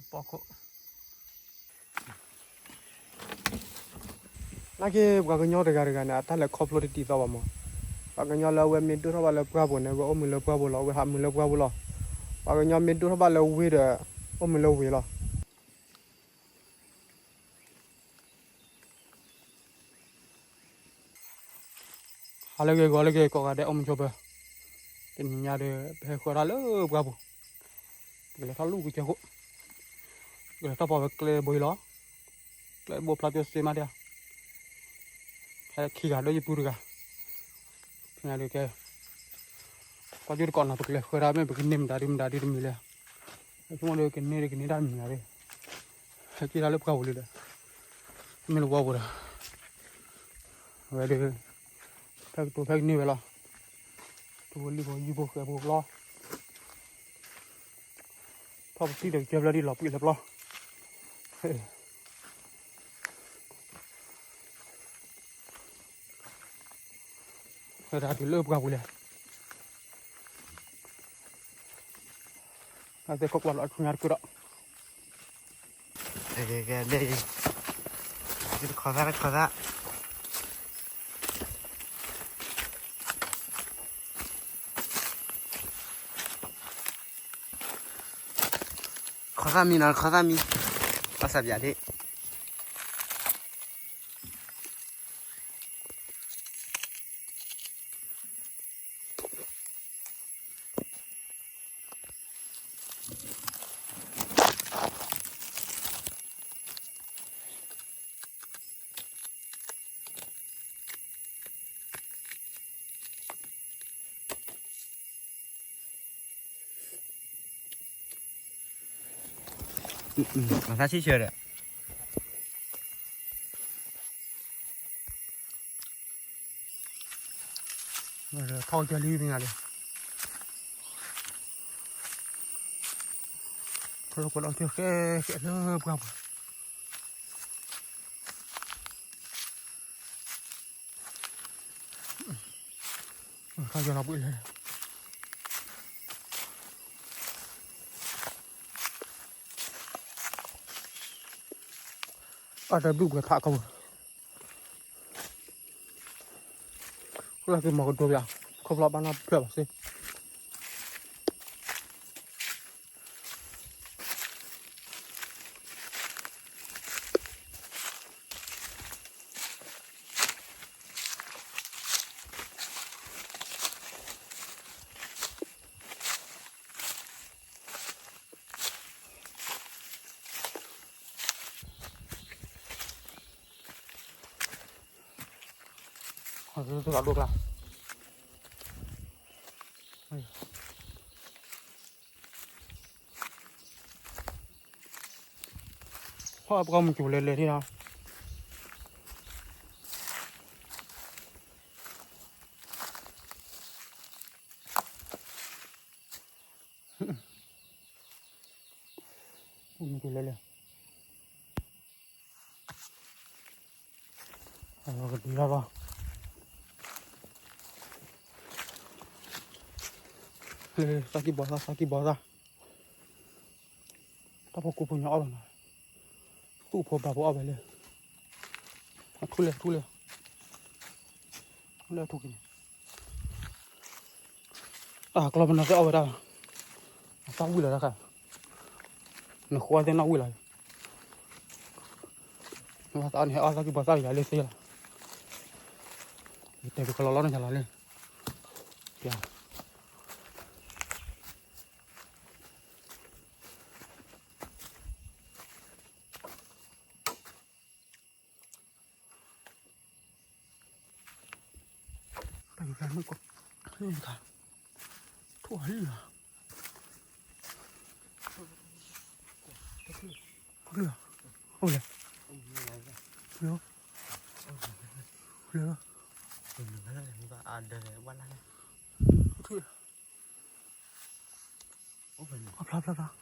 ပီခိၣ် နာ်က့ ပှၤကညီတဂၤတဂၤန့ၣ် အတၢ်လဲၤခီဖျိတတံၤသီဘၣ်မး. ပှၤကညီလၢအဝဲမ့ၢ်ဒိၣ်ထီၣ်ဘၣ်လၢပှၢ်ပူၤန့ၣ် အဝဲအိၣ်မုာ်လၢပှၢ်ပူၤလီၤ, အဝဲဟးမုာ်လၢပှၢ်ပူၤလီၤ. ပှၤကညီမ့ၢ်ဒိၣ်ထီၣ်ဘၣ်လၢဝ့ၢ်ဒီး အိၣ်မုာ်လၢဝ့ၢ်လီၤ. ဟါလၢအဂ့ၤ ဂီၤလၢအဂ့ၤ ကိးဂၤဒဲး အိၣ်မူဆိးပၢၤ, တနံၤညါဒီး ပဟဲဃၢၤတၢ်လၢပှၢ်ပူၤ, ပကလဲၤထီၣ်လူၢ်ကစၢၢ်ခိၣ်, ပကလဲၤထီၣ်ပီၢ်ဝဲကျဲဘိအံၤလီၤ. ကျဲဘိဖျါကၠိစ့မးဒဲး, ဟဲခံဂၤဒီးယပုၢ်တဂၤ, ဖဲညါဒုးကဲ, ကွၢ်ကၠိတကိးနီၤ ပကလဲၤဃၢၤတၢ်မ့ၢ် ပကန့ၢ်မတၤဒုမတၤဒုတမံၤလဲၣ်, ဆိကမိၣ်ဒီးကန့ၢ်ဒီးကန့ၢ်တၢ်တမံၤလီၤ, ဟဲက့ၤတၢ်လၢပှၢ်ပူၤလံဒီး, မ့ၢ်လၢပှၢ်ပူၤဒီး, အဝဲဒီး, ဖဲကတိၤဖဲကန့ၢ်ဝဲလီၤ, ထူဖိလံၣ်ဖိယုၢ်ဖိဃဲဖိဘျီ ထီၣ်ပတံၢ်ဒီးကစၢၢ်ဖျၢၣ်ဒ်လီၤပှံၢ်လၢပျီ, ဝဲဒၣ်တုၤလၢပှၢ်ပူၤလဲၣ်, အသ့ၣ်ခိၣ်ကွၢ်လီၤအဆူညါတကုၢ်ဒီး, ကဲကဲကဲ, တခီသၣ်တခီသၣ် ခီသၣ်မံနီၤ ခီသၣ်မံ, ဘၣ်ဆၣ်ပျးဒ့ၣ် အသၣ်ဆံၣ်ဆၢဒီး, ထီၣ်ကၢလီၤကၢဃဲဃဲလၢပှၢ်ပူၤ ထီၣ်ကၢလီၤပှံၢ်လဲၣ်, အတၢ်ဘုၣ်ပှဲၤဖးကီၢ်ပူၤ ဃုလၢ်က့ၤမီၤကဒိပျး, ခီဖျိဘၣ်နီၢ်ဖျၢၣ်ဘၣ်စ့ တဂၤဒိၣ်ကျါ, ဟီၣ်ပှၢ်မုၢ်ကၠိၤလဲၤလဲၤန့ၣ်လီၤ. မုၢ်ကၠိၤလဲၤလဲၤ ကဒံလီၤလီၤ, သးကံၢ်ဘီသၣ် သးကံၢ်ဘီသၣ်, တၢ်ဖိကိးဖိညီအီၣ်လီၤနီၤ, သူၣ်ဖိဘၣ်ဖိအီၣ်ဝဲလဲၣ်, အထူၣ်လဲၣ် ထူၣ်လဲၣ်, လၢအထူၣ်က့ၤန့ၣ် တၢ်ကျီပနသ့ၣ်အီၣ်ဝဲဒၣ်, အသၣ်ဝံၣ်လီၤတၢ်ခါ, နဃိသ့ၣ်နီၣ်ဝံၣ်လီၤ, သးန့ၣ်ဟဲအီၣ်သးကံၢ်ပှၤသၣ်ယၤလၢသ့လီၤ, ယတဲကလီလီၤန့ၣ်ယလီၤလၢ, တၢ်ယူၤဖျါမုၢ်ကီး, ထိၣ်ဟံၣ်လီၤ, အိၣ်လဲၣ်, လၢ, လၢ, အဖျါဖျါဖျါ တၢ်ယူၤဖျါမုၢ်ကီး, န့ၣ်တခါ,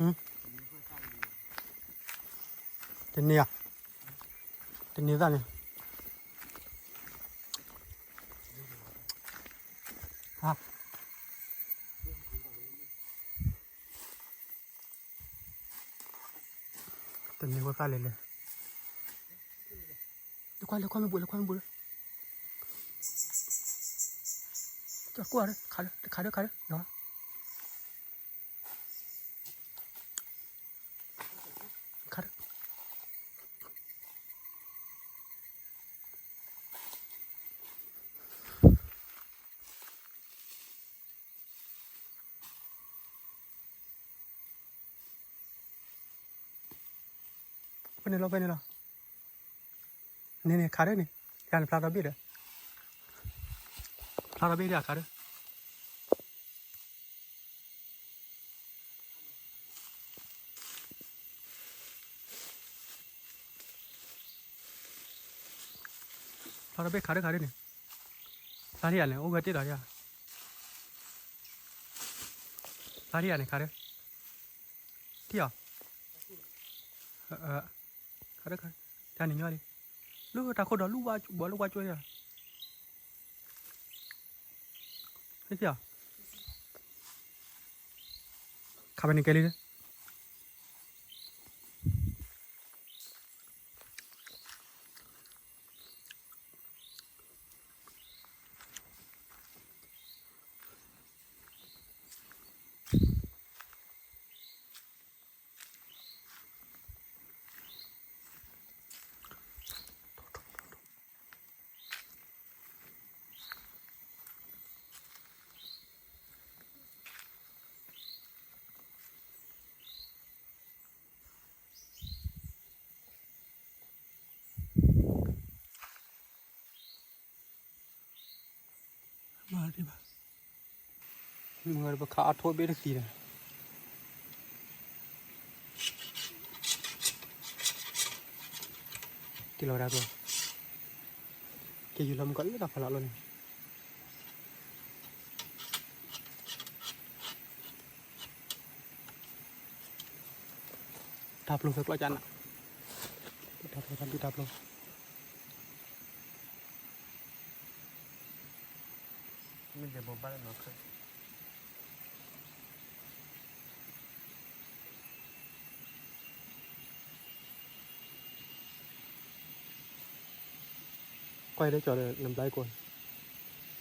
တန့ၢ်ဧါ, တန့ၢ်သၣ်န့ၣ်, တန့ၢ်ဝဲသၣ်လဲၣ်လဲၣ်, လဲၤကွၢ်လဲၤကွၢ်မ့ၢ်ဘှံးလဲၤကွၢ်မ့ၢ်ဘှံးလၢ, ကွၢ်ဒီး ခးဒီး ခးဒီး ခးဒီး ခါ ဖဲန့ၣ်လီၤ ဖဲန့ၣ်လီၤ, န့ၣ်န့ၣ် ခးဒီးန့ၣ်, ယၤန့ၣ်ဖျါထီၣ်ဘ့ၣ်ဒီး, ဖျါထီၣ်ဘ့ၣ်ဒီးအခါဒီး ဖျါထီၣ်ဘ့ၣ်ခါဒၣ်ခါဒၣ်န့ၣ်, ဖျါထီၣ်ယၤန့ၣ် အိၣ်ဂၢၢ်တ့ၢ်ဒီးယၤ, ဖျါထီၣ်ယၤန့ၣ်ခါဒၣ်, ထံၣ်အီၤ, ခါဒၣ်ခါ, ယၤန့ၣ်ညီလံ, လၢတၢ်ခိၣ်ဒီးလူၢ်ဝါဘီလၢဝါကၠိယၤ ခါဖဲန့ၣ်ကဲလံ, မၤဒံးဘၣ်, မုၢ်ပခးအီၣ်ထိၣ်ဘ့ၣ်တသံဒီး, က့ၤလီၤဝဲဒၣ်ကျိ, က့ၤယူၤလီၤမုၢ်ကီၢ်လၢတၢ်ဖီလာ်လီၤန့ၣ် တၢ်ပျိၢ်ဖဲကျီၢ်ကၠၢ်နး, တၢ်ပျိၢ်တၢ်ဘံၣ်တၢ်ပျိၢ်, မ့ၢ်ဒဲးဘိးဘၣ်လၢနီၤခၢၣ် ကွၢ်ဒီးကၠီၤဒီးနဘျါကိၢ်,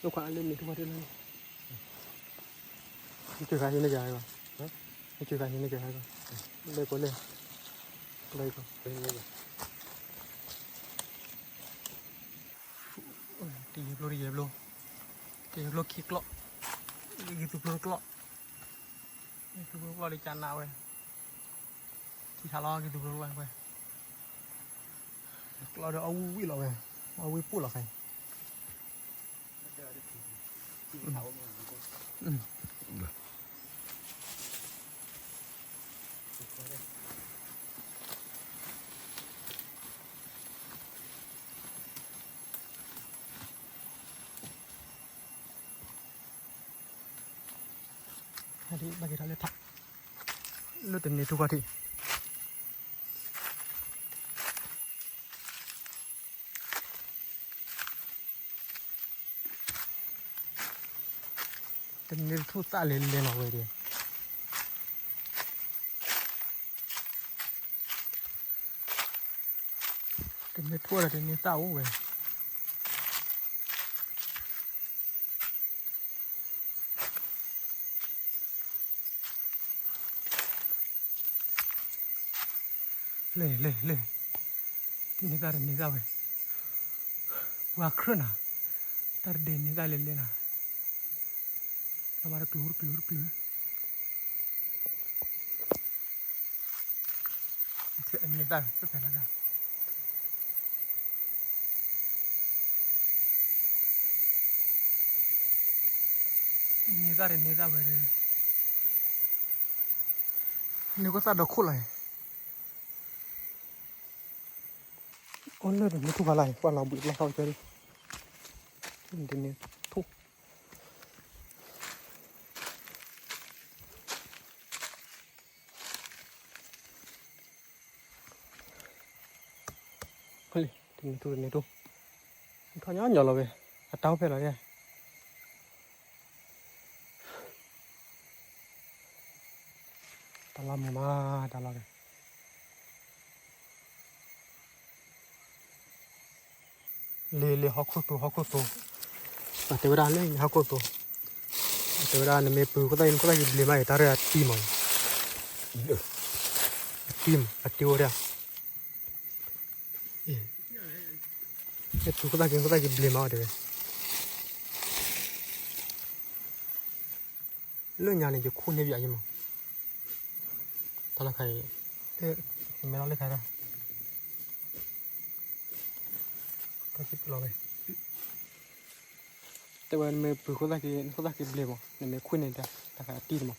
ဒိၣ်ခွါလၢမ့ၢ်ထူၣ်ခွါထံၣ်လၢ, နကၠီၤဃာ်ဟံးန့ၢ်က့ၤဟဲကီး, နကၠီၤဃာ်ဟံးန့ၢ်က့ၤဟဲကီး, လဲၤကိးလဲၣ်, လဲၤကိး, တယဲၢ်ဘျိတယဲၢ်ဘျိ, တယဲၢ်ဘျိခံကျီၢ်, ဂ့ၤသူကျိတကျီၢ်, ဂ့ၤသူကျိတကျီၢ်ဒီးကၠၢ်နးဝဲ, ခံခါလီၤဂ့ၤသူကျိတကျီၢ်ဝဲ, ကျီၢ်ဒီးအဝံၣ်ဝံၣ်လီၤဝဲ, အဝံၣ်ပူၣ်လီၤခါအံၤ ဘၣ်က့ၤထီၣ်လၢထး, လၢတန့ၢ်ထူၣ်ကီၢ်ထံး တန့ၢ်ထူၣ်သၣ်လဲၤလဲၤနီၤဝဲဒီး, တန့ၢ်ထူၣ်ဒီးတန့ၢ်သၣ်အိၣ်ဝဲ, လဲၤလဲၤလဲၤ, တန့ၢ်သၣ်တန့ၢ်သၣ်ဝဲ, ပှၤခရၢၣ်နၤ, တၢ်တဒဲန့ၢ်သၣ်လဲၤလဲၤနၤ, လီၤမးတကျူၤတကျူၤတကျူၤ န့ၢ်သၣ်ဖဲဖဲလီၤဒၣ်, န့ၢ်သၣ်တန့ၢ်သၣ်ဝဲဒီး, န့ၢ်ကသၣ်ဒီးခိၣ်လီၤ, အိၣ်လၢတန့ၢ်ထူၣ်ဖးလၢ်အံၤ ပှၤလီၤဘှံးပျီၢ်ထီၣ်ကၠီဒီး, တန့ၢ်ထူၣ် တမ့ၢ်ထူတမ့ၢ်ထူ, ထီၣ်ညီညီလီၤဝဲ, အတၢ်အိၣ်ဖျဲၣ်လီၤယဲ, တၢ်လီၢ်မုာ်မး, တၢ်လီၢ်ဒီး လ့လ့ဟီၣ်ခိၣ်သိ ဟီၣ်ခိၣ်သိ, ပှၤတဲဝဲဒၣ်လၢဟီၣ်ခိၣ်သိ, ပှၤတဲဝဲဒၣ်နမ့ၢ်ပှ့ၤခိၣ်သၣ်က့ၤ နခိၣ်သၣ်က့ၤဘျ့မး အတၢ်ရဲၣ်အတံၢ်မး, အတံၢ်မး အတံၢ်အိၣ်ဒၣ်, မ့ၢ်ပှ့ၤခိၣ်သၣ်က့ၤ နခိၣ်သၣ်က့ၤဘျ့မး တဲဝဲ လၢညါန့ၣ် ယခိၣ်န့ၢ်ဘၣ်ယမး, တၢ်လီၢ်ခါအံၤ, မဲလီၤလၢခါဒၣ်, တၢ်စံၣ်ပလီၤဝဲ, တဲဝဲနမ့ၢ်ပှ့ၤခိၣ်သၣ်က့ၤ နခိၣ်သၣ်က့ၤဘျ့မး နမ့ၢ်ခွံန့ၣ်တၢ် တၢ်ခါအတံၢ်တမး,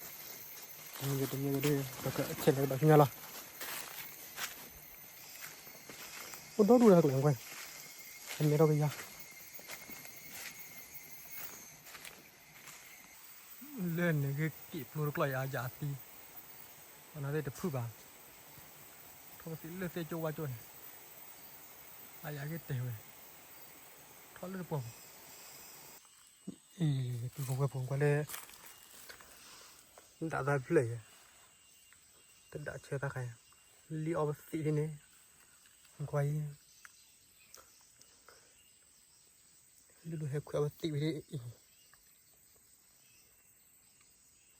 တမံၤတမံၤဒီး ပကဆဲးလၢကဒီးဆူညါလီၤ, အိၣ်ဒီဒူၣ်တၢ်ကျဲၤကွၢ်, အမဲထီၣ်ကယၤ လၢန့ၣ်ဂ့ၤက့ၤပျိတကျီၢ်ယၤယၤအသံ, ပှၤနီၢ်သ့ၣ်တဖုၣ်ဘၣ်, ထီၣ်ပသံးလၢသ့ၣ်ကၠိဝါကၠိန့ၣ်, အယၤက့ၤတဲဝဲ, ထီၣ်လၢတပှၢ်ပူၤ, အံၤ ပကဝဲပူၤကွၢ်လၢ ဒၣ်သၣ်ဖျၢၣ်ယဲ, တဒၣ်ဆဲသၣ်ခါယဲ, လံအီပသံးဒ်န့ၣ်, ကွၢ်အံၤ လၢဒိၣ်ဟဲခွဲးအဝဲသံးဝဲဒ်အံၤ,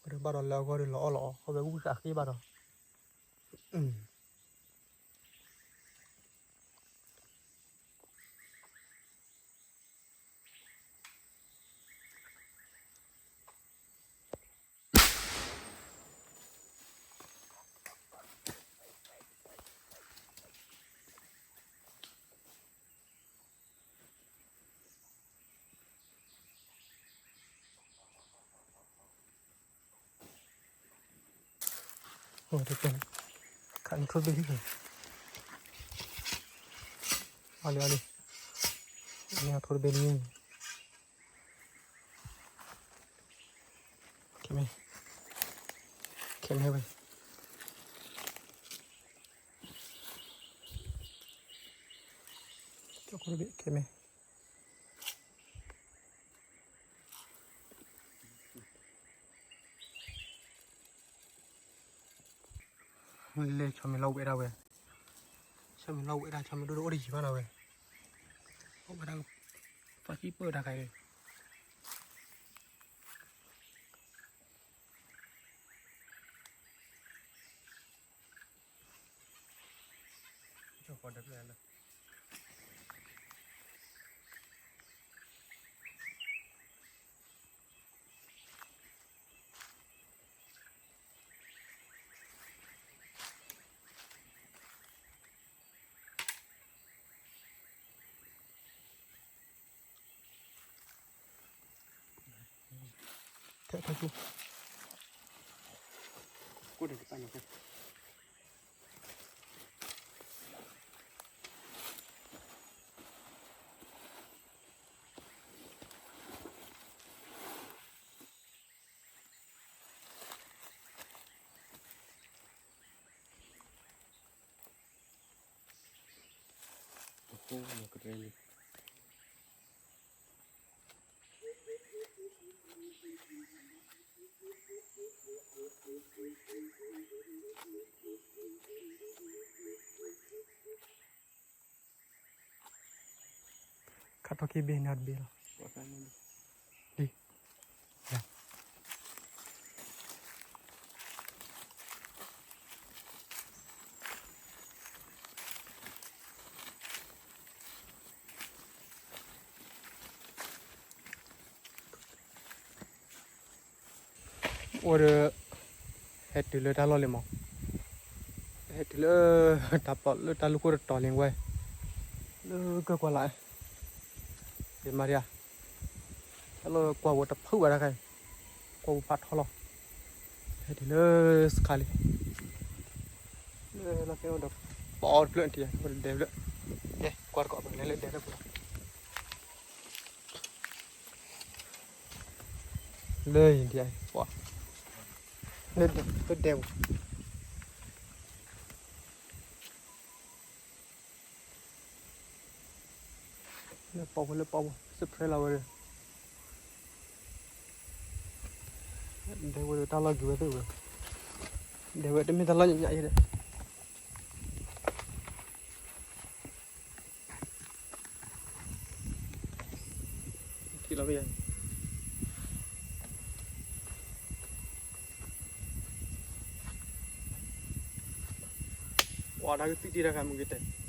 ဝဲဒၣ်ဘၣ်ဒီးလၢအဂီၢ်ဒီးလီၤအီၣ်လီၤအီ, အဝဲဝံၣ်ဃာ်ဃ့ဘၣ်ဒီး, အိၣ်တကဲ, ခးနထိၣ်တဘ့ၣ်လံ, အီၣ်လံအီၣ်လံ, နထိၣ်တဘ့ၣ်လံ, ခဲမ့ၢ်, ခဲမ့ၢ်ဝဲ, ကၠီခိၣ်တဘ့ၣ်ခဲမ့ၢ် လဲၤဆီမ့ၢ်လီၤဝဲဒၣ်ဝဲ, ဆီမ့ၢ်လီၤဝဲဒၣ် ဆီမ့ၢ်ဒိၣ်ဒိၣ်အိၣ်တယံၤဘၣ်နီၤဝဲ, အိၣ်ဝဲဒၣ်, သီၣ်ကံၣ်ပၢၢ်တၢ်ခါအံၤ, ထဲးထဲးဆူ, ကိၣ်ဒီးတပာ်န့ၣ်, ခးထီၣ်ခံဘ့ၣ်န့ၣ်တဘ့ၣ်လီၤ, ဒ် အိၣ်ဒီး ဟဲတုၤလၢတၢ်လီၢ်လံမး, ဟဲတုၤလၢ တၢ်ပျီလၢတၢ်လူၢ်ခိၣ်တတီၤလံဝဲ, လၢကၢၢ်ကွၢ်လၢ်, ဒ်မၤရံယါ, တၢ်လီၢ်ကွၢ်ဝဲတဖုဘၣ်တခါအံၤ, ကွၢ်ဝဲဖးထီလီၤ, ဟဲတုၤလၢစခါလံ, လၢလီၢ်ခံဒီး ပီတဖျၢၣ်တံၢ် အိၣ်ဒီးဒဲဖျၢၣ်, ကဲ ကွၢ်တကိးပကလဲၤလၢဒဲဖျၢၣ်ပူၤလီၤ. လၢယံၤဒံးအံၤ ပှၤ လၢဒဲ လၢဒဲပူၤ လၢပီၣ်ဖိလၢပီၣ်ဖိ စဖရဲလီၤဝဲဒီး ဒဲဝဲဒီးတၢ်လီၢ်က့ၤဝဲသ့ၣ်ဝဲ, ဒဲဝဲတမ့ၢ်တၢ်လီၢ်ညါညါအံၤဒီး ထံၣ်လီၤမ့ၢ်ယါ, ပှၤတၢ်ကသံၣ်တံၢ်တၢ်ခါမုၢ်ကတဲာ်, တၢ်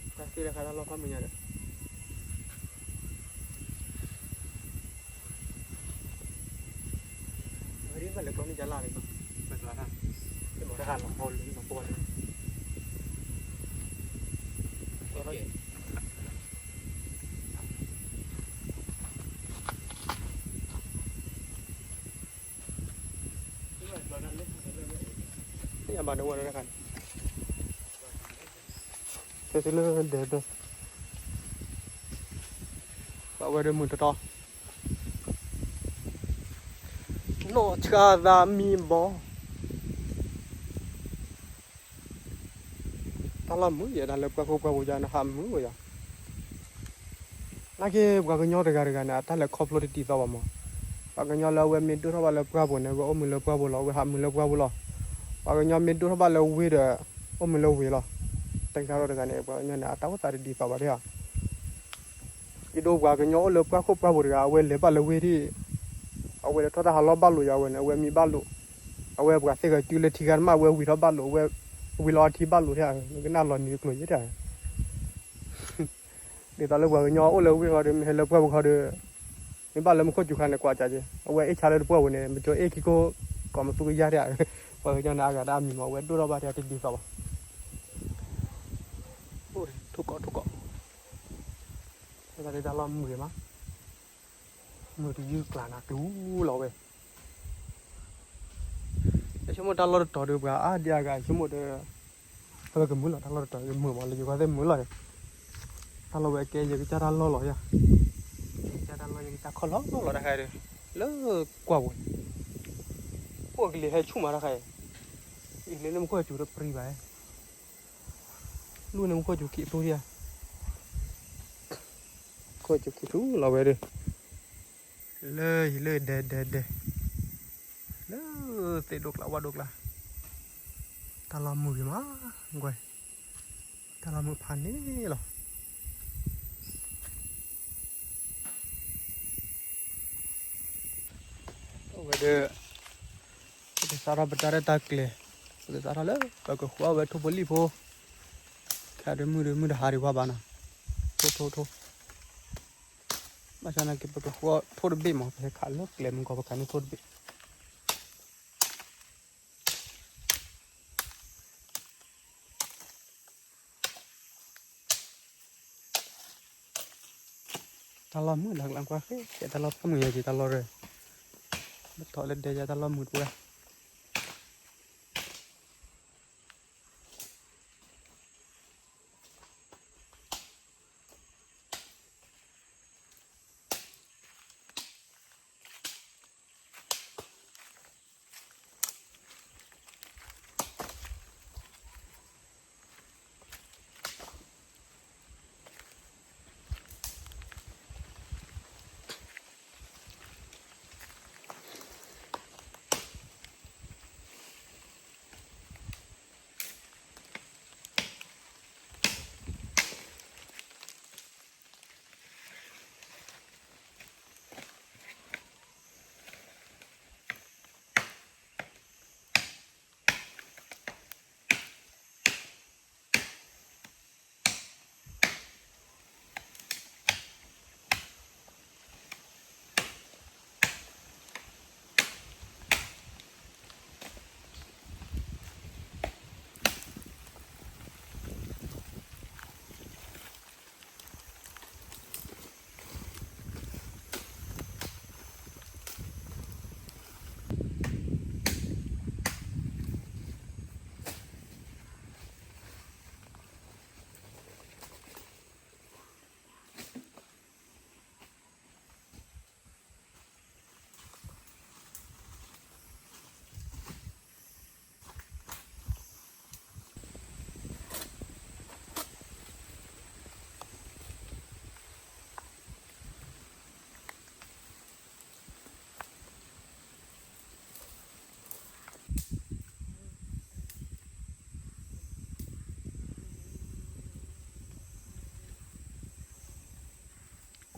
သံၣ်တၢ်ခါတၢ်လီၢ်ဖးမုၢ်ညါဒီး ဝဲဒ်ဘၣ်လဲၤကျီန့ၢ်ကလၢ်န့ၣ်, ဘၣ်ကျီတၢ်, မ့ၢ်တၢ်ဟးလီၤဟီလံလီၤပှီၢ်န့ၣ်, ယဘၣ်ဒဝဲဒၣ်တခါန့ၣ်, တဲသုလၢဒဲဒဲ, ဘၣ်ဝဲဒၣ်မုၢ်တတီ, နီၢ်ဆှါသးမံဘီ တၢ်လီၢ်မုာ်ယဲဒၣ်လၢပှၢ်ခိၣ်ပှၢ်ဖိယါ နဟးမုာ်ဝဲယါ, နာ်က့ပှၤကညီတဂၤတဂၤန့ၣ် အတၢ်လဲၤခီဖျိတတံၤသီဘၣ်မး, ပှၤကညီလၢအဝဲမ့ၢ်ဒိၣ်ထီၣ်ဘၣ်လၢပှၢ်ပူၤန့ၣ် အဝဲအိၣ်မုာ်လၢပှၢ်ပူၤလီၤ, အဝဲဟးမုာ်လၢပှၢ်ပူၤလီၤ, ပှၤကညီမ့ၢ်ဒိၣ်ထီၣ်ဘၣ်လၢဝ့ၢ်ဒီး အိၣ်မုာ်လၢဝ့ၢ်လီၤ, တဂၤဒီးတဂၤန့ၣ် ပှၤကညီန့ၣ် အတၢ်အိၣ်သးတတံၤသီဘၣ်ဒၣ်ဧါ ယဒိပှၤကညီအိၣ်လၢပှၢ်ခိၣ်ပှၢ်ဖိတဂၤ အဝဲလဲၤဘၣ်လၢဝ့ၢ်ဒၣ်, အဝဲလဲၤထီၣ်တၢ်ဟးလီၢ်ဘၣ်လိာ်ယါဝဲန့ၣ် အဝဲမံဘၣ်လိာ်, အဝဲပှၤသ့ၣ်ဂၤစုလၢထံဂၤတမး အဝဲဝံၤထီၣ်ဘၣ်လိာ်, အဝဲဝံၤလီၤအထံဘၣ်လိာ်ထဲ, နကနၣ်လီၤနံၤကျိၤယဲၢ်ထဲ, ဒ်သိးလၢပှၤကညီအိၣ်လၢဝ့ၢ်ဃီဒီး မ့ၢ်ဟဲလၢပှၢ်ပူၤဃီဒီး, မ့ၢ်ဘၣ်လၢမူခိၣ်စူၤခါန့ၣ် ကွၢ်ကးက့ၤ, အဝဲအ့ၣ်ဆါလၢတပှၢ်ပူၤန့ၣ် မ့ၢ်ကၠိအ့ၣ်ခံခိၣ်, ကိးမသူကယါထဲ, ပှၤကညီန့ၣ် အဂၤတၢ်အမံၤမး အဝဲဒိၣ်ထီၣ်ဘၣ်ထဲတဒ်သိးဘၣ် ထိၣ်ကိးထိၣ်ကိး, တၢ်လီၢ်မုာ်ဂ့ၤမး, မုာ်တယုၢ်ကျါနၤကျူလီၤဝဲ, ဆိကမိၣ်တၢ်လီၢ်တတီၤဒီးပှၤအါဒံအါဂၤ ဆိကမိၣ်ဒီး, အဝဲကမုာ်လီၤ တၢ်လီၢ်တတီၤကမုာ်မး လၢယကွၢ်သ့ၣ်မုာ်လီၤန့ၣ်, တၢ်လီၢ်ဝဲအကဲယကစၢ်တၢ်လီၢ်လီၤယါ, ယကစၢ်တၢ်လီၢ်ယကစၢ်ခီၣ်လီၢ်လီၤတခါဒီး, လၢကွၢ်ပူၤန့ၣ်, အိၣ်ကလံၤဟဲဆူၣ်မးတခါအံၤ, အံၤလၢလၢမူခိၣ်စူၤတပြံဘၣ်, လူန့ၣ်မူခိၣ်စူၤခံထူဧါ, ခိၣ်စူၤခံထူလီၤဝဲဒီး, လၢယလၢဒဲဒဲဒဲ, လၢသ့ၣ်ဒိၣ်ကျါဝၣ်ဒိၣ်ကျါ, တၢ်လီၢ်မုာ်ဂ့ၤမး, ကွၢ်, တၢ်လီၢ်မုာ်ဖးန့ၣ်လီၤ. အဝဲဒီး, ပကစးထီၣ်ပတၢ်ရဲၣ်တၢ်ကျဲၤ, ပကစးထီၣ်လၢ ပကဃုအီၣ်ဝဲထိၣ်ဖိလံၣ်ဖိ, ခဲဒုးမုၢ်ဒုးမုၢ်တဟါဒံးဝဲဘၣ်နီၤ, ထိၣ်ထိၣ်ထိၣ်, ဘၣ်ဆၣ်နာ်က့ ပကဃုအီၣ်ထိၣ်တဘ့ၣ်မး, ပဟဲခးလၢကျဲမုၢ်ကီၢ် ပခးန့ၢ်ထိၣ်တဘ့ၣ် တၢ်လီၢ်မုာ်လၢ်လၢ်ကွၢ်ဃဲ, ကဲတၢ်လီၢ်ဖးမုာ်ယဲက့ၤတၢ်လီၢ်ရၢ, ဘၣ်ထီၣ်လၢဒဲယါတၢ်လီၢ်မုာ်တပှဲၤ.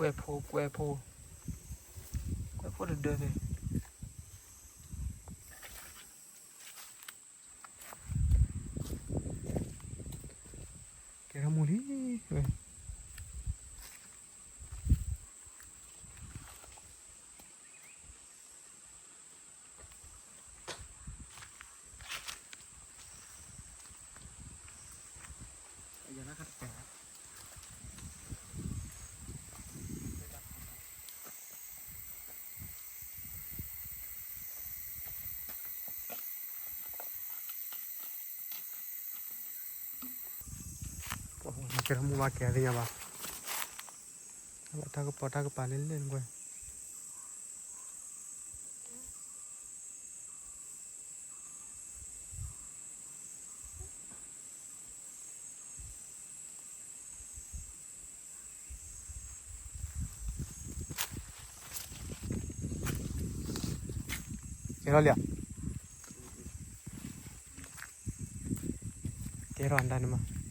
ကွဲးဖိ ကွဲးဖိ ကွဲးဖိတဒၢသ့ၣ် ကဲထီၣ်မူလံဝဲ. ကဲထီၣ်မူဘၣ်ကဲသ့ၣ်ညါဘၣ်, တၢ်ကပီၤတၢ်ကပၤလၢလၢနကွၢ် ကဲထီၣ်လံဧါ, ကဲထီၣ်အတၢ်န့ၣ်မး. မ့ၢ်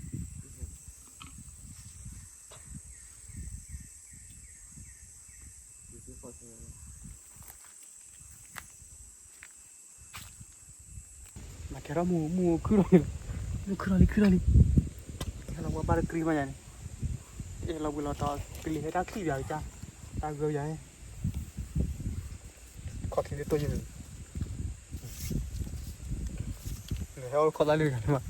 ကဲထီၣ်မူ မူခုၣ်ထီၣ်လံ, မူခုၣ်ထီၣ်လံ ခုၣ်ထီၣ်လံ, ကဲလီၤပှၤဘၣ်တကြံးမးယၤန့ၣ်, အဲၣ်လီၤဝံၤလီၤတီၤကလံၤဟဲတၢ်ချံၣ်ပၠးကစၢ်, တၢ်ဂၢၢ်ပၠးန့ၣ်, ခီၣ်ချံတတိၢ်ယမ့ၢ် ဟဲအိၣ်ခီၣ်သၣ်လၢဂၤန့ၣ်မး,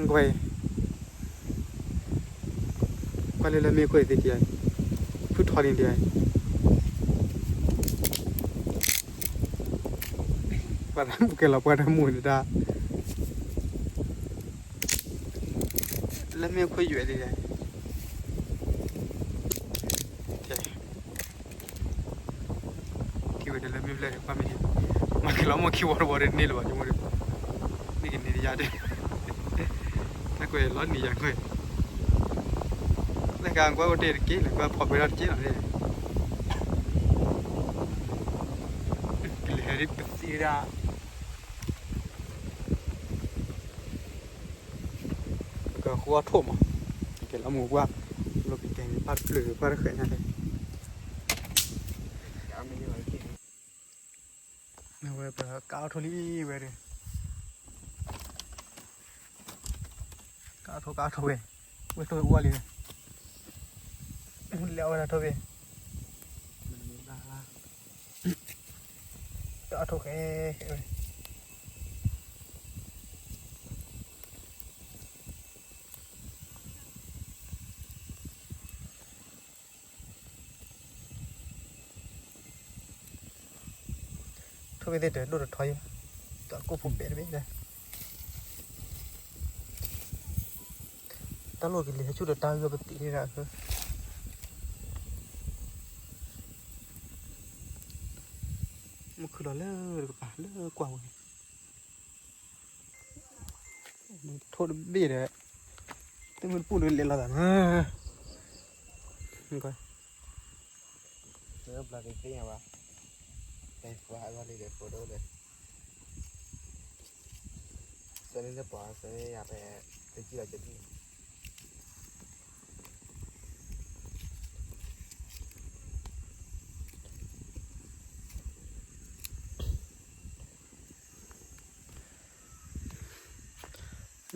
ကွၢ် ကွၢ်လၢလၢမ့ၢ်ကွၢ်သ့ၣ်တယါ, ဖုထီၣ်န့ၣ်တယါ, ပှၤတၢ်မူကဲလီၤပှၤတၢ်မူန့ၣ်တၢ်, လၢမ့ၢ်ခွဲးယွဲၣ်တယါ ထံၣ်ဝဲဒၣ်လၢမ့ၢ်ဖျဲၣ်ဒီး ကွၢ်မ့ၢ်ဒ်, မၤက့ၤလီၤမ့ၢ်ခံဝီတဝီဒီးန့ၢ်လၢၤဘၣ် ဆိကမိၣ်ဒီး, န့ၢ်က့ၤန့ၢ်တယါဒီး, တၢ်ကွဲးလီၤန့ၢ်ယၤကွဲး, လၢကကွၢ်အိၣ်တ့ၢ်တက့ၢ် လၢကွၢ်ဖီၣ်ကွဲးထီၣ်တက့ၢ်လီၤန့ၣ်, ကလဲၤဒ်ပသံဒၣ် ပကဃုအီၣ်ထိၣ်မး, ကဲလီၤမူၤကွၢ်, လီၤပံၤတဲာ်န့ၣ် ပၢ်တပျုာ်ကွၢ်တဃဲးညါလဲၣ်, အဝဲပကအီၣ်ထိၣ်လံဝဲဒီး, ကအီၣ်ထိၣ် ကအီၣ်ထိၣ်ဝဲ, ဝဲထိၣ်ဝဲအူအီၣ်လံ, လဲၤအီၣ်ဝဲဒၣ်ထိၣ်ဝဲ, ကအီၣ်ထိၣ်ဃဲဃဲဝဲ ထိၣ်ဝဲသ့ၣ်တဒိၣ်တထီ, တၢ်ကိၢ်ဖိပဲတဘ့ၣ်, တၢ်လိၣ်ကလံၤဟဲဆူၣ်ဒီးတၢ်ဂၢၢ်ပသံးန့ၣ်ဒၣ်, မ့ၢ်ခုၣ်လီၤလၢတကပၤလၢကွၢ်ဝဲ ထိၣ်တဘ့ၣ်ဒီး, သုမ့ၢ်တပူၤဒီးလဲၤလီၤသးမး, ကွၢ်, ဘျီကသ့ၣ်ညါဘၣ်, တဲကွၢ်အဂီၢ်လံဒီး ဖိဒိၣ်ဒီး, စဲန့ၣ်တပှၤ စဲန့ၣ်ယၤဖဲ, တကံၢ်လီၤကသံၣ်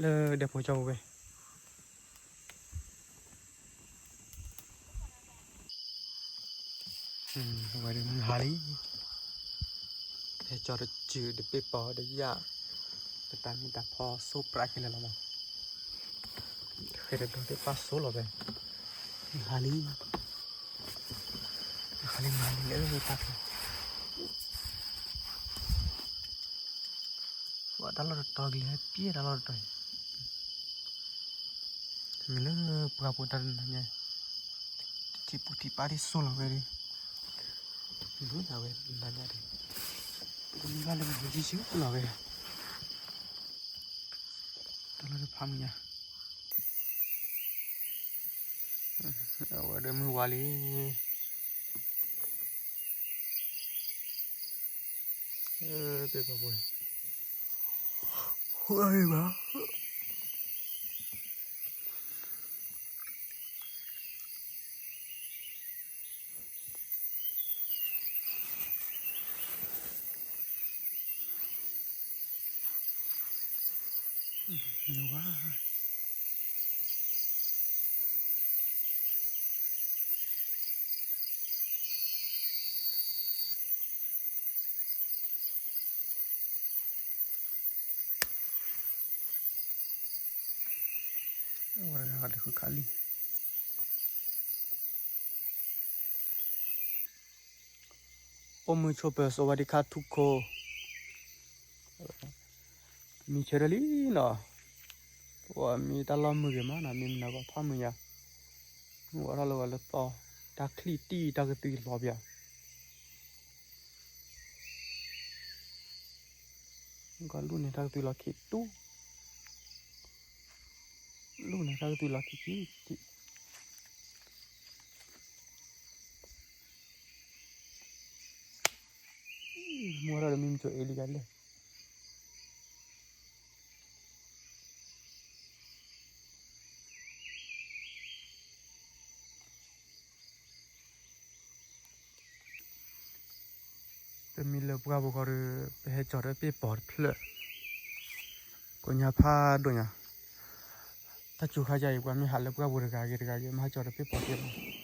လၢဒဲဖိကၠီဝဲ, ဝဲဒၣ်မုၢ်ဟါလံ, ဟဲကၠီတစုးတပ့ၢ်ပီၤဒီးယၣ်, တတၢ်မ့ၢ်တၢ်ဖီဆိပြးခဲလၢာ်လီၤမး, ဃဲတဒီးသ့ၣ်ပၢ်ဆိလီၤဝဲ, မုၢ်ဟါလံ, မုၢ်ဟါလံ မုၢ်ဟါလံလၢတၢ်ဖီ ဝဲတၢ်လီၢ်တတီၤကလံၤဟဲပျဲတၢ်လီၢ်တတီၤအံၤ, မ့ၢ်လၢပှၤဖိတၢ်တနၤညါ, တထံၣ်ပူၤထံၣ်ပၢ်ဒ်ဆိလီၤဝဲဒီး, မုၢ်နၤဝဲနၤညါဒီး, ပမ့ၢ်ဘၣ်လၢမုၢ်နၤယ့ၣ်ၡူးလီၤဝဲ, တၢ်လီၢ်တဖးမုၢ်ညါ, အဝဲဒီးမုၢ်ဝါလံ ပ့ၢ်ပှၤဝဲ, ဟူအါဘၣ်, နဝါ အဝဲဒၣ်ဃုခးလံ အိၣ်မုာ်ဆိးပၢၤ สวัสดีค่ะทุกคน မံဆၢထၢၣ်လံနီၤ, ပမံတၢ်လီၢ်မုာ်ဂ့ၤမးနီၤ, မံမနုၤဂီၢ်ဖးမုာ်ညါ, မုၢ်ဝဲထီၣ်လၢဝဲလၢသီ, တၢ်ချံၣ်တံၢ်တၢ်ကသွံလီၤပၠး, ကီၢ်လူၢ်န့ၣ်တၢ်ကသွံလီၤခံတူၢ်, လူၢ်န့ၣ်တၢ်ကသွံလီၤခံခံ, မုၢ်ဝဲထီၣ်ဒီးမံမကၠိအ့လံယၤလဲၣ် ပမံလၢပှၢ်ပူၤဃီဒီး ပဟဲကၠီၤဒီးပ့ၢ်ပီၤတဖျၢၣ်, ကိညါဖးဒိၣ်ညါ, တၢ်စူၤခါယၤအံၤ ပှၤမ့ၢ်ဟးလၢပှၢ်ပူၤတဂၤဂ့ၤတဂၤဂ့ၤ မ့ၢ်ဟးကၠီၤဒီးပ့ၢ်ပီၤတ့ၢ်မ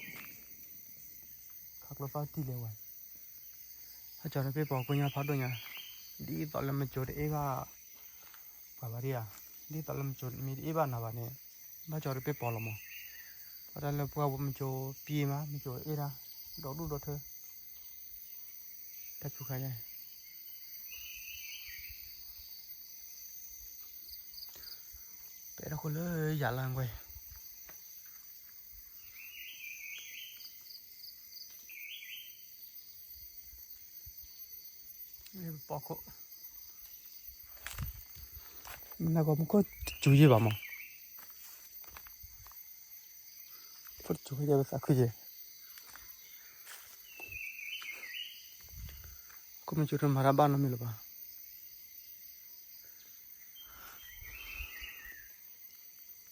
း, ခါကျိသီၣ်တံၢ်လဲၤဝဲ ဟဲကၠီၤဒီးပ့ၢ်ပီၤကိညါဖးဒိၣ်ညါ, ဒ်သိးလၢမကၠိတအ့ၣ်ဘၣ် ပှၤဘၣ်ဒံးဧါ, ဒ်သိးလၢမကၠိမ့ၢ်တအ့ၣ်ဘၣ်နၤဘၣ်န့ၣ်, ဘၣ်ကၠီၤဒီးပ့ၢ်ပီၤလီၤမး, ပှၤတၢ်လၢပှၢ်ပူၤမကၠိပံမး မကၠိအ့ၣ်တၢ်, ဒီဒူၣ်ဒီထၢ, တၢ်စူၤခါယၤ ပဲတၢ်ဃိလၢယၤလၢကွဲၢ် ပီခိၣ်, နကီမူခိၣ်စူၤယဲၢ်ဘၣ်မး, ခိၣ်စူၤယဲၢ်ပသးခုယဲၢ်, ခိၣ်မစူၤတမၤတၢ်ဘၣ်နီတမံၤလၢၤဘၣ်.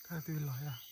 တၢ်သွံလီၤယၤ,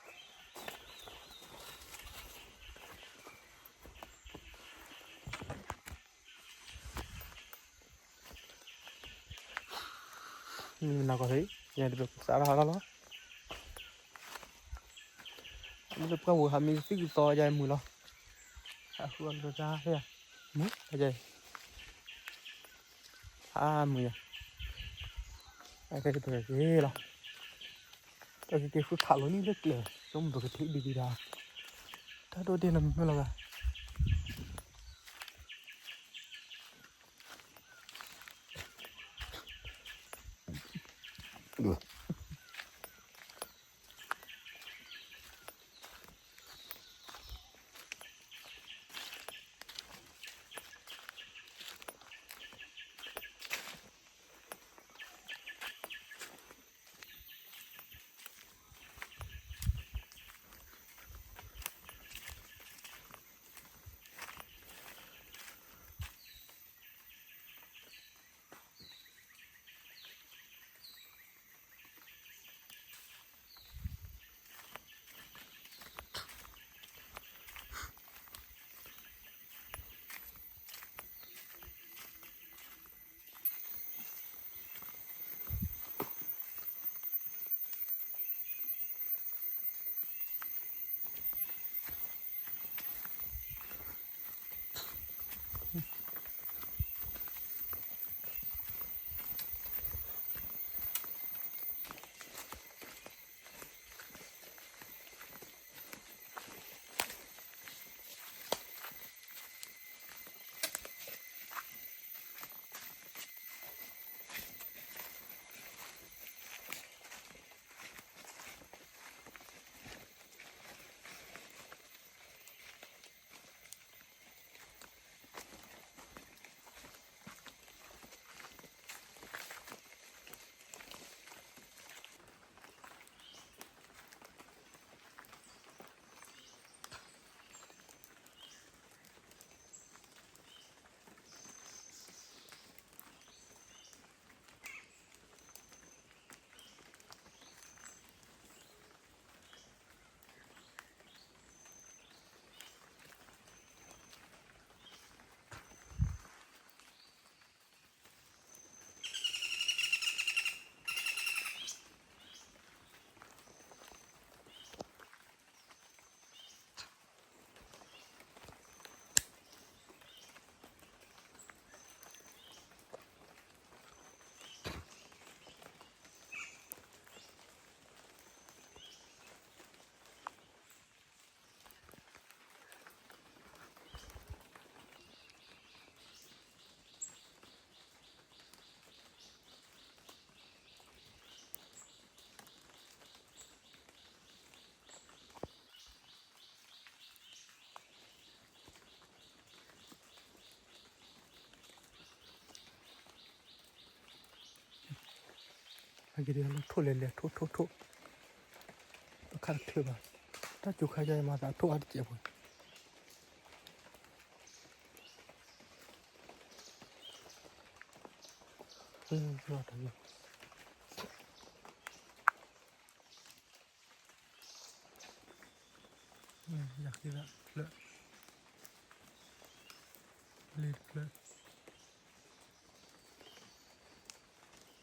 နီၢ်ကီၢ်သ့ၣ် ယတပစးထီၣ်လီၤလီၤ, မ့ၢ်တပှၢ်ဝဲဟးမ့ၢ်သံၣ်ကသီယမုာ်လီၤ, ဟးဃုအီၤတၢ်လၢယၤ, မုာ်လီၤယၤ, ဟးမုာ်ယၤ, အကဲပကက့ၤလီၤ, ပကက့ၤဃုခးလီၤန့ၣ်လၢကျဲ, ဆိကမိၣ်ပကထံၣ်ဒံးဒံးဒၣ်, တၢ်ဒိၣ်ဒ့ၣ်လီၤမုာ်လီၤဂၤ က့ၤလၢထိၣ်လဲၤလဲၤထိၣ်ထိၣ်ထိၣ်, ပခါတချုးဘၣ်, တၢ်ကၠိခါယါမၤသးထိၣ်အါတစဲးဖိ, ယၤဃ့ဒၣ်တဖျၢၣ်, လ့တဖျၢၣ်, လ့တဖျၢၣ်, ယၤဃ့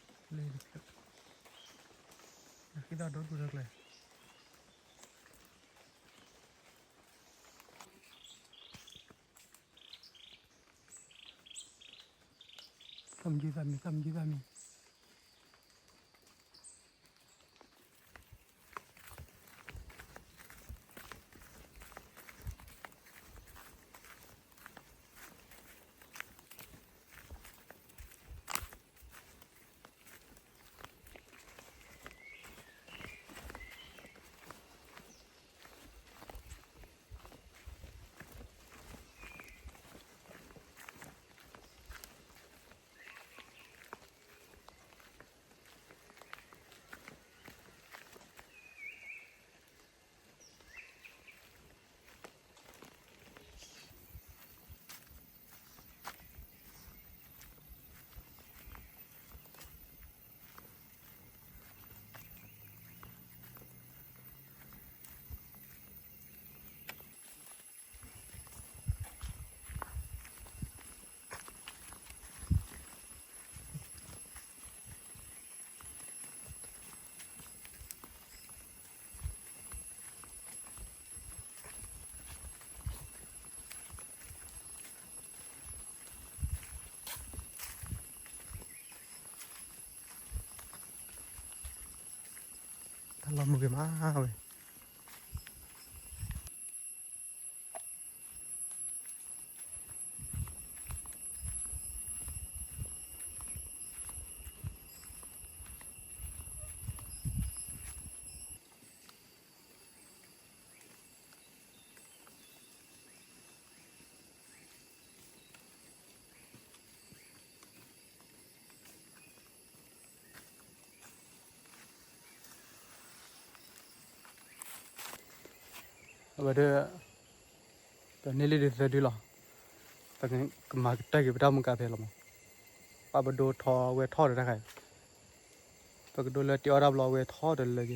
ဒၣ်ဒီဒူၣ်တၢ်ကျဲ သၣ်မံယုၢ်သၣ်မံ သၣ်မံယုၢ်သၣ်မံ. တၢ်လီၤမုာ်ဂ့ၤမးဝဲ. အဝဲဒၣ် ပန့ၢ်လံဒုးသၢဒုလီၤ. ပကမၤကတၢၢ်က့ၤပတၢ်မုၢ်ကါဖဲလီၤမး. ပှၤပဒိထီဝဲထီၣ်ဒီးတၢ်ခါအံၤ, ပကဒိလၢတ့အီၣ်တၢ်ဘျီဝဲထီၣ်ဒီးလၢက့ၤ,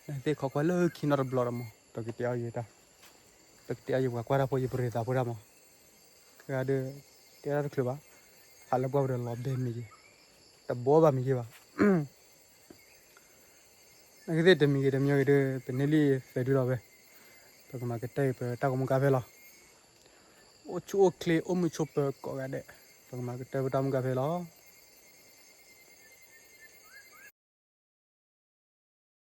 နသ့ၣ်ခီခွဲလၢခံနီတဘျီဒီးမး ပကတ့အီၣ်ယတၢ်, ပကတ့အီၣ်ယပှၤကွၢ်တၢ်ဖိယပရံသးဖိတၢ်မး. တဂၤဒီး တ့အီၣ်တၢ်တချုးဘၣ်, ဟးလၢပှၢ်ပူၤဒီးလီၤဘဲမ့ၢ်က့ၤ, တဘိဘၣ်မ့ၢ်က့ၤဘၣ်. နကသ့ၣ်တမံၤဂ့ၤတမံၤဂ့ၤဒီး ပန့ၢ်လံသၢဒုလီၤဝဲ, ပကမၤကတၢၢ်အံၤပတၢ်ဂီၤမူကါဖဲလီၤ. အိၣ်ဆူၣ်အိၣ်ချ့ အိၣ်မုာ်ဆိးပၢၤကိးဂၤဒဲး, ပကမၤကတၢၢ်ပတၢ်မူကါဖဲလီၤ.